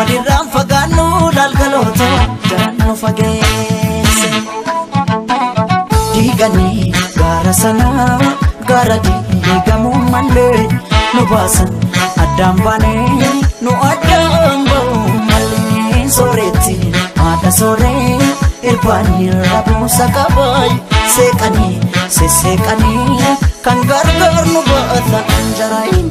Walirraan fagaannu laalgaloota jalaan nu fageesse. Diiganii gaara sanaa gaara diigamuu malee nu baasan addaan baanee nu addaan ba'uu malee. Sooretti haadha sooree irbaanii rabuusa qabaay seeqanii sesseeqanii kan gargaar nu baata anjaraayin.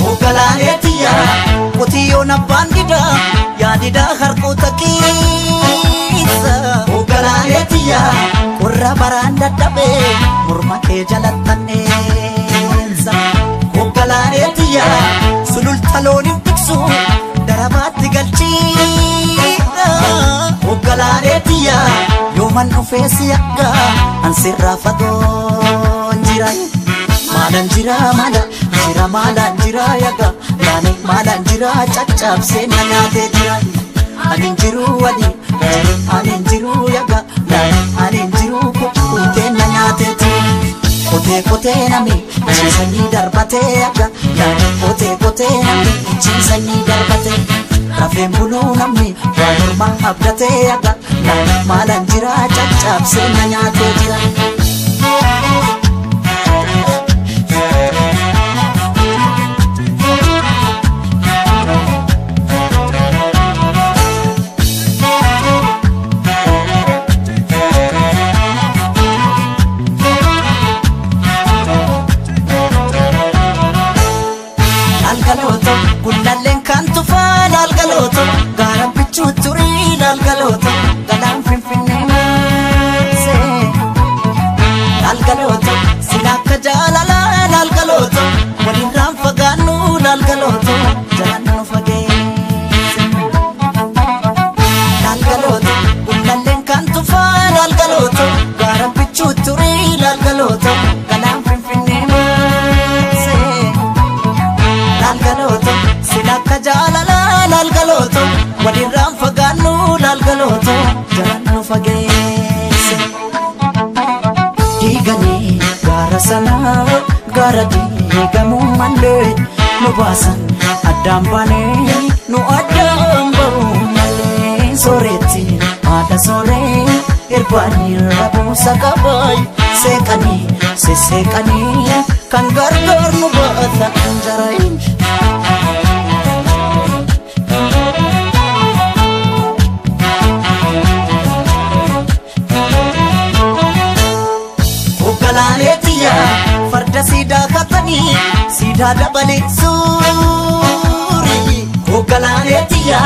Hoogganaaneetiya qotiyyoon abbaan didaa yaadidaa harkoota keessa. Hoogganaaneetiya qorra baraan dadhabee morma kee jalattanneessa. Hoogganaaneetiya sululta looniin tiksu darabaatti galchiidha. Hoogganaaneetiya yooman dhufee si akka ansirraa fagoon jira. Maalaan jira maala jira maalaan jira yaga laane maalaan jira caccabsee na nyaatee jira. Ani jiru wali jiru ani jiru yaga laane ani jiru kukkutee na nyaatee jira. Kotee kotee nami ciisanii darbatee yaga laane kotee kotee nami ciisanii darbatee. Rafeen buluu namni waan morma abdatee yaga laane maalaan jira caccabsee na nyaatee jira. Laalgalooto gullalleen kan tufaa laalgalooto gaara bichuu turii laalgalooto galaan finfinnee maasee. Laalgalooto sila akka jaalalaa laalgalooto walirraan fagaannu laalgalooto jalaan nu fageesse. Laalgalooto gullalleen kan tufaa laalgalooto gaara bichuu turii laalgalooto galaan finfinnee maasee. Laalgalooto sila akka jaalalaa laalgalooto walirraan fagaannu laalgalooto jalaan nu fageesse. Diiganii gaara sanaa gaara diigamuu malee nu baasan addaan baanee nu addaan ba'uu malee. Sooretti haadha sooree irbaanii rabuusa qabaay seeqanii sesseeqanii kan gargaar nu baata anjaraayin. Hoogganaaneetiya farda siidaa katanii siidaa dabalee suurii. Hoogganaaneetiya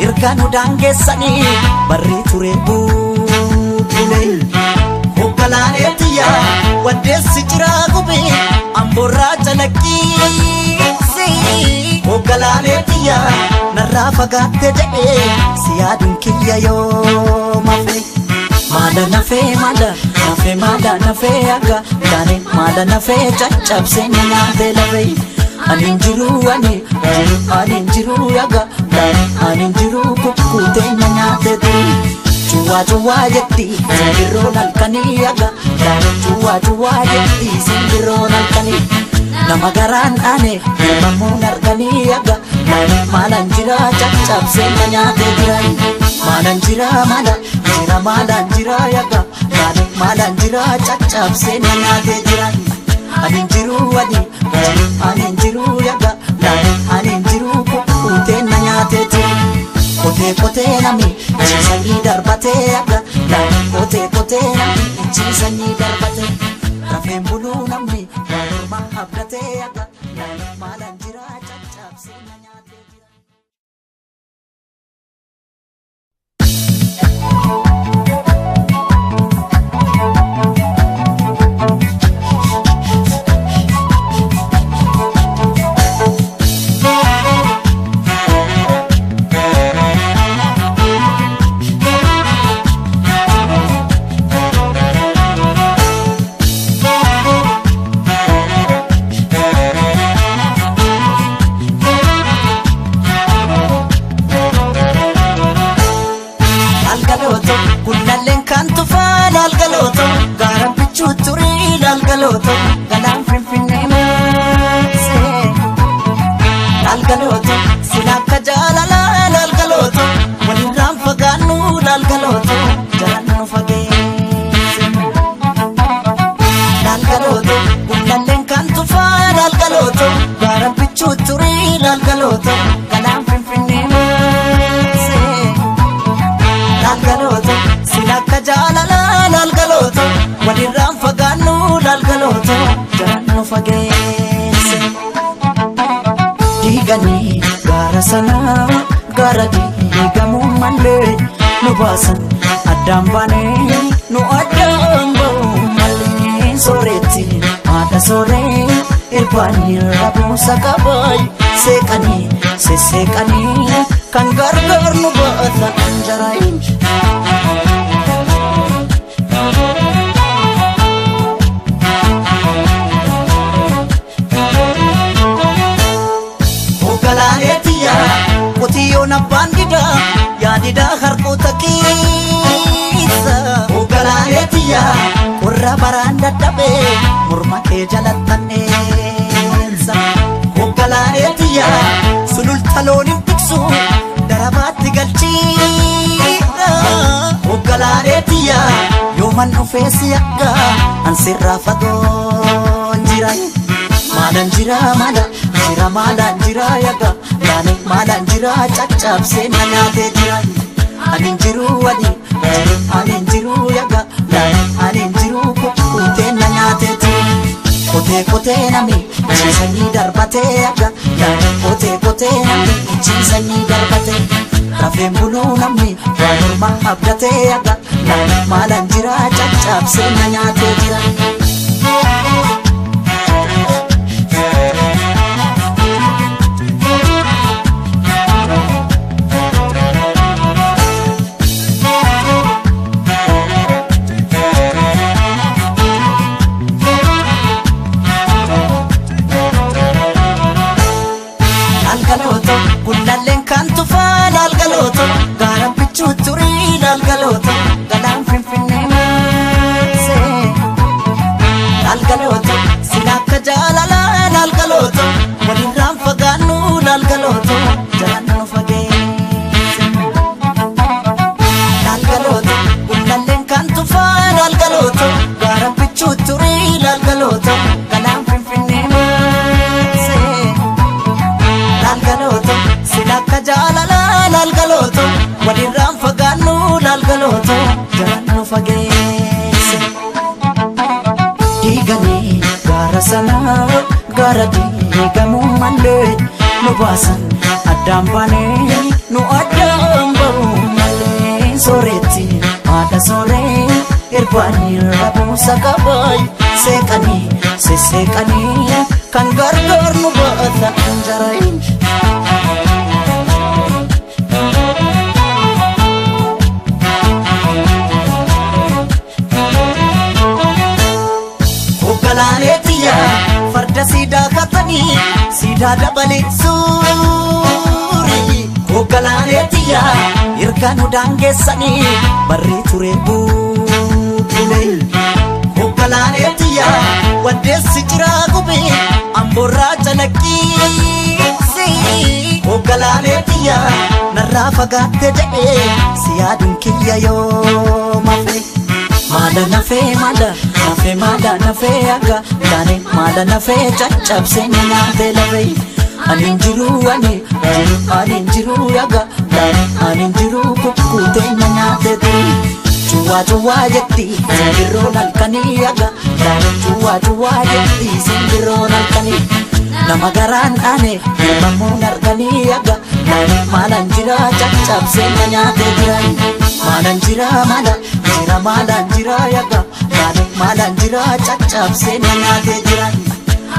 erga nu daangeessanii barri ture bubbule. Hoogganaaneetiya waddeessi jiraa gubee amboorraa calaqqiisi. Hoogganaaneetiya narraa fagaatte jedhee si yaaduun kiyya yoo mafe. Maala nafee maala nafee maala nafee akka laane maala nafee caccabsee na nyaatee lafee. Ani jiru ani jiru ani jiru yaga laane ani jiru kukkutee na nyaatee turi. Cuwaa cuwaa jetti simbirroon halkanii yaga laane cuwaa cuwaa jetti simbirroon halkanii. Nama garaan dhaane uumamuun arganii yaga laane maalaan jira caccabsee na nyaatee jira. Maalaan jira maala jira maalaan jira yaga laane maalaan jira caccabsee na nyaatee jira. Ani jiru ani jiru ani jiru yaga laane ani jiru kukkutee na nyaatee jira. Kotee kotee nami ciisanii darbatee yaga laane kotee kotee nami ciisanii darbatee. Rafeen buluu namni waan morma abdatee yaga laane maalaan jira caccabsee na nyaatee jira. Thank you. bichuu turii laalgalooto galaan finfinnee maasee. Laalgalooto sila akka jaalalaa laalgalooto walirraan fagaannu laalgalooto jalaan nu fageesse. Laalgalooto gullalleen kan tufaa laalgalooto gaara bichuu turii laalgalooto galaan finfinnee maasee. Laalgalooto sila akka jaalalaa laalgalooto walirraan fagaannu laalgalooto jalaan nu fageesse. Diiganii gaara sanaa gaara diigamuu malee nu baasan addaan baanee nu addaan ba'uu malee sooretti haadha sooree irbaanii rabuusa qabaay seeqanii sesseeqanii kan gargaar nu baata anjaraayin. Qotiyyoon abbaan didaa yaadidaa harkoota keessa. Hoogganaaneetiyyaa qorra baraan dadhabee morma kee jalattanneessa. Hoogganaaneetiyyaa sululta looniin tiksu darabaatti galchiidha. Hoogganaaneetiyyaa yooman dhufee si akka ansirraa fagoon jira. Maalaan jira maala jira maalaan jira yaga laane maalaan jira caccabsee na nyaatee jira. Ani jiru ani jiru ani jiru yaga laane ani jiru kukkutee na nyaatee jira. Kotee kotee nami ciisanii darbatee yaga laane kotee kotee nami ciisanii darbatee. Rafeen buluu namni waan ormaa abdatee yaga laane maalaan jira caccabsee na nyaatee jira. Laalgalooto gullalleen kan tufaa laalgalooto gaara bichuu turii laalgalooto galaan finfinnee maasee. Laalgalooto sila akka jaalalaa laalgalooto walirraan fagaannu laalgalooto jalaan nu fageesse. Laalgalooto gullalleen kan tufaa laalgalooto gaara bichuu turii laalgalooto galaan finfinnee maasee. Laalgalooto sila akka jaalalaa laalgalooto walirraan fagaannu laalgalooto jalaan nu fageesse. Diiganii gaara sanaa gaara diigamuu malee nu baasan addaan baanee nu addaan ba'uu malee sooretti haadha sooree irbaanii rabuusa qabaay seeqanii sesseeqanii kan gargaar nu baata anjaraayin. Hoogganaaneetiyyaa farda siidaa katanii siidaa dabalee suurii. Hoogganaaneetiyyaa erga nu daangeessanii barri ture buubulee. Hoogganaaneetiyyaa waddeessi jiraa gubee amboorraa calaqqiisi. Hoogganaaneetiyyaa narraa fagaatte jedhee si yaaduun kiyya yoo mafe. Maala nafee maala nafee maala nafee akka laane maala nafee caccabsee na nyaatee lafee. Ani jiru ani jiru ani jiru yaga laane ani jiru kukkutee na nyaatee turi. Cuwaa cuwaa jetti simbirroon halkanii yaga laane cuwaa cuwaa jetti simbirroon halkanii. Nama garaan dhaane ilmamuun arganii yaga laane maalaan jira caccabsee na nyaatee jira. Maalaan jira maala jira maalaan jira yaga laane maalaan jira caccabsee na nyaatee jira.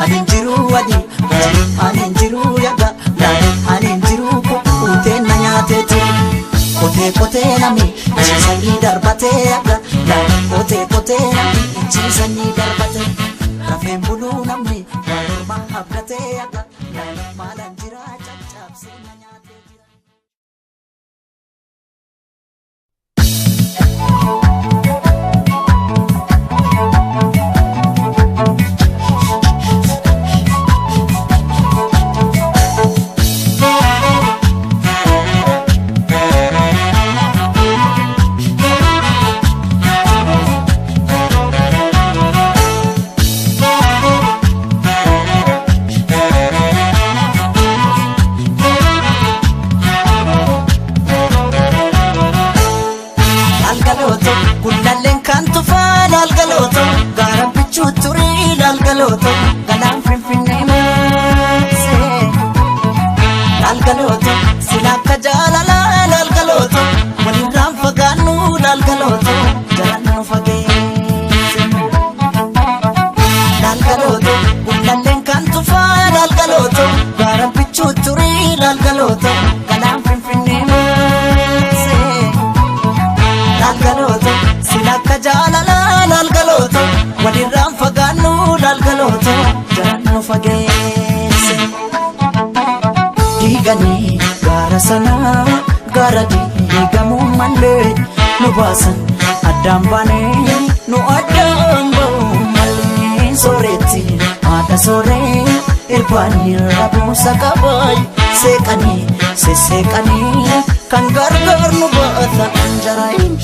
Ani jiru ani jiru ani jiru yaga laane ani jiru kukkutee na nyaatee jira. Kotee kotee nami ciisanii darbatee yaga laane kotee kotee nami ciisanii darbatee. Rafeen buluu namni waan ormaa abdatee yaga laane maalaan jira caccabsee na nyaatee jira. bichuu turii laalgalooto galaan Finfinnee maasee. Laalgalooto sila akka jaalalaa laalgalooto walirraan fagaannu laalgalooto jalaan nu fageesse. Laalgalooto gullalleen kan tufaa laalgalooto gaara bichuu turii laalgalooto galaan Finfinnee maasee. Laalgalooto sila akka jaalalaa laalgalooto walirraan fagaannu laalgalooto jalaan nu fageesse. Diiganii gaara sanaa gaara diigamuu malee nu baasan addaan baanee nu addaan ba'uu malee. Sooretti haadha sooree irbaanii rabuusa qabaay seeqanii sesseeqanii kan gargaar nu baata anjaraayin.